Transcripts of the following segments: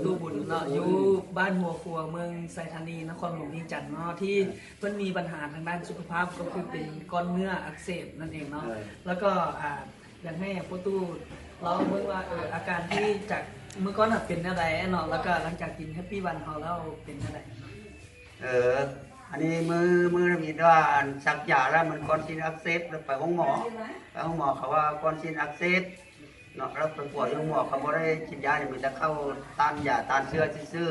ຕູ້ບຸນເນາະ ຢູ່ບ້ານຫົວຂົວ ເມືອງໄຊທານີ ນະຄອນຫຼວງວຽງຈັນເນາະ ທີ່ເພິ່ນມີບັນຫາທາງດ້ານສຸຂະພາບ ກໍຄືເປັນກ້ອນເນື້ອອັກເສບນັ້ນເອງເນາະ. ເອີ ແລ້ວກໍ ອ່າ ຢາກໃຫ້ພໍ່ຕູ້ລອງເບິ່ງວ່າ ເອີ ອາການທີ່ຈາກເມື່ອກ່ອນນະເປັນແນວໃດເນາະ ແລ້ວກໍຫຼັງຈາກກິນແຮັບປີວັນເຮົາແລ້ວເປັນແນວໃດ? ເອີ ອັນນີ້ມື້ ມື້ທຳອິດວ່າອັນສັກຢາແລ້ວມັນກ້ອນຊີ້ນອັກເສບ ແລ້ວໄປໂຮງໝໍ ໄປໂຮງໝໍເຂົາວ່າກ້ອນຊີ້ນອັກເສບເນາະ ແລ້ວໄປກວດຢູ່ໂຮງໝໍ ເຂົາບໍ່ໄດ້ກິນຢານີ້ ມີແຕ່ເຂົ້າຕ້ານຢາຕ້ານເຊື້ອຊື່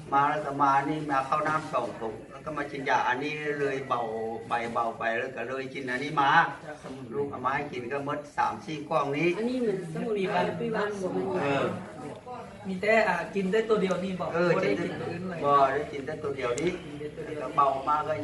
ໆ ມາແລ້ວກໍມານີ້ມາເຂົ້ານ້ຳສອງຖົງ ແລ້ວກໍມາກິນຢາອັນນີ້ເລີຍເບົາ ໄປເບົາໄປ ແລ້ວກໍເລີຍກິນອັນນີ້ມາ ລູກເອົາມາໃຫ້ກິນກໍໝົດສາມສີ່ກ່ອງນີ້ ອັນນີ້ມັນສະໝຸນໄພ ເອີ ມີແຕ່ ອ່າ ກິນແຕ່ໂຕດຽວນີ້ບໍ? ເອີ ບໍ່ໄດ້ກິນໂຕອື່ນເລີຍ? ບໍ່ ໄດ້ກິນແຕ່ໂຕດຽວນີ້ ກິນແຕ່ໂຕດຽວ ແລ້ວກໍເບົາມາກໍ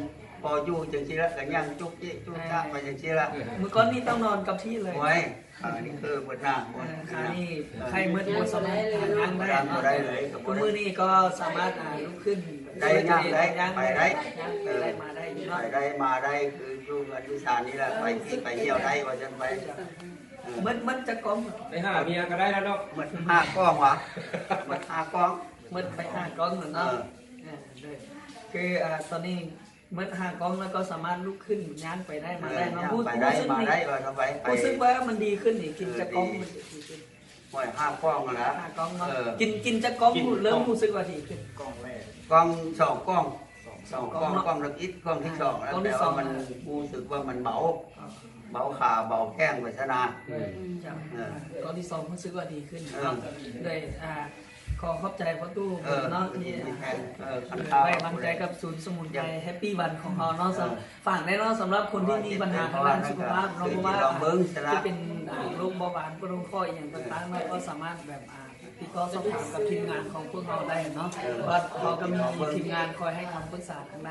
ພໍຢູ່ຈັ່ງຊີ້ລະ ກໍຍ່າງຈຸກຈິກຈຸກຈັກໄປຈັ່ງຊີ້ລະ. ເອີ ມື້ກ່ອນນີ້ຕ້ອງນອນກັບທີ່ເລີຍ? ໂອ້ຍ ຂານີ້ຄືເບິດໜ້າ ເອີ ຂານີ້ ເອີ ໄຂ້ໝົດ ບໍ່ສາມາດຍ່າງໄດ້ ຍ່າງບໍ່ໄດ້ເລີຍ ກໍບໍ່ໄດ້ ມື້ນີ້ກໍສາມາດ ອ່າ ລຸກຂຶ້ນໄດ້ ຍ່າງໄດ້ ໄປໄດ້ ຍ່າງໄປໄດ້ ເອີ ມາໄດ້ຢູ່ເນາະ ໄປໄດ້ມາໄດ້ ຄືຢູ່ເຮືອນຢູ່ຊານນີ້ລະ ໄປທີ່ໄປທ່ຽວໄດ້ ວ່າຊັ້ນໄປ. ເອີ ໝົດ ໝົດຈັກກ່ອງ? ໄປຫາເມຍກໍໄດ້ແລ້ວເນາະ ໝົດຫ້າກ່ອງຫວາ? ໝົດຫ້າກ່ອງ ໝົດໄປຫ້າກ່ອງແລ້ວເນາະ. ເອີ ເອີ ຄື ອ່າ ຕອນນີ້ໝົດຫ້າກ່ອງແລ້ວກໍສາມາດລຸກຂຶ້ນຍ່າງໄປໄດ້ມາໄດ້ເນາະ. ເອີ ຍ່າງໄປໄດ້ມາໄດ້ ວ່າຊັ້ນໄປ ຮູ້ສຶກວ່າມັນດີຂຶ້ນນີ້ ກິນຈັກກ່ອງມັນຈະດີຂຶ້ນ? ໂອ້ຍ ຫ້າກ່ອງຫັ້ນລະ ຫ້າກ່ອງເນາະ. ເອີ ກິນ ກິນຈັກກ່ອງເລີ່ມຮູ້ສຶກວ່າດີຂຶ້ນ? ກ່ອງແລກ ກ່ອງ ສອງກ່ອງ ສອງກ່ອງ ກ່ອງທຳອິດ ກ່ອງທີສອງ ແລ້ວແປວ່າມັນຮູ້ສຶກວ່າມັນເບົາ ເບົາຂາເບົາແຂ້ງໄປຊະນາ. ເອີ ເຈົ້າ ເອີ ກ່ອງທີສອງຮູ້ສຶກວ່າດີຂຶ້ນເນາະ. ໂດຍ ອ່າ ຂໍຂອບໃຈພໍ່ຕູ້ເນາະ ທີ່ ເອີ ໄວ້ວາງໃຈກັບສູນສະໝຸນໄພແຮັບປີວັນຂອງເຮົາເນາະ. ຝາກໄດ້ເນາະ ສຳລັບຄົນທີ່ມີບັນຫາທາງດ້ານສຸຂະພາບເນາະ ບໍ່ວ່າຈະເປັນ ອ່າ ໂລກເບົາຫວານ ປະໂລງຄໍ ອີ່ຫຍັງຕ່າງໆເນາະ ກໍສາມາດແບບ ອ່າ ຕິດຕໍ່ສອບຖາມກັບທີມງານຂອງພວກເຮົາໄດ້ເນາະ ເພາະວ່າເຮົາກໍມີທີມງານຄອຍໃຫ້ຄຳປຶກສາທາງ